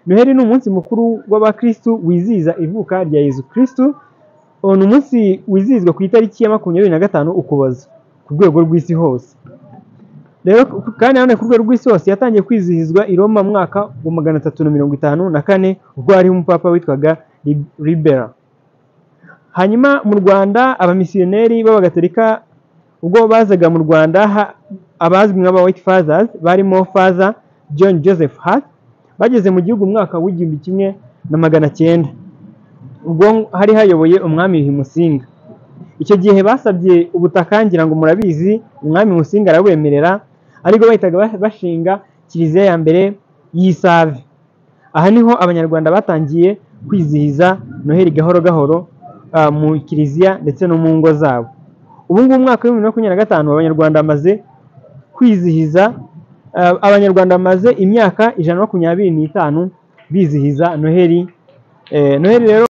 Noheli ni umunsi mukuru w'abakristu wizihiza ivuka rya Yezu Kristu. Ni umunsi wizihizwa ku itariki ya 25 Ukuboza ku rwego rw'isi hose. Rero kandi nanone ku rwego rw'isi hose yatangiye kwizihizwa i Roma mu mwaka wa 354, ubwo hariho umupapa witwaga Libera. Hanyuma mu Rwanda abamisiyoneri b'Abagatolika ubwo bazaga mu Rwanda, abazwi nk'aba White Fathers barimo Father John Joseph Hart, bageze mu gihugu mu mwaka w'1900, ubwo hari hayoboye umwami Yuhi Musinga. Icyo gihe basabye ubutaka, ngira ngo murabizi, umwami Musinga arabemerera, ariko bahitaga bashinga kiliziya ya mbere y'Isave. Aha niho Abanyarwanda batangiye kwizihiza Noheli gahoro gahoro mu kiliziya ndetse no mu ngo zabo. Ubu ngubu umwaka wa 2025 Abanyarwanda bamaze kwizihiza, Abanyarwanda bamaze imyaka 125 bizihiza Noheli. Noheli rero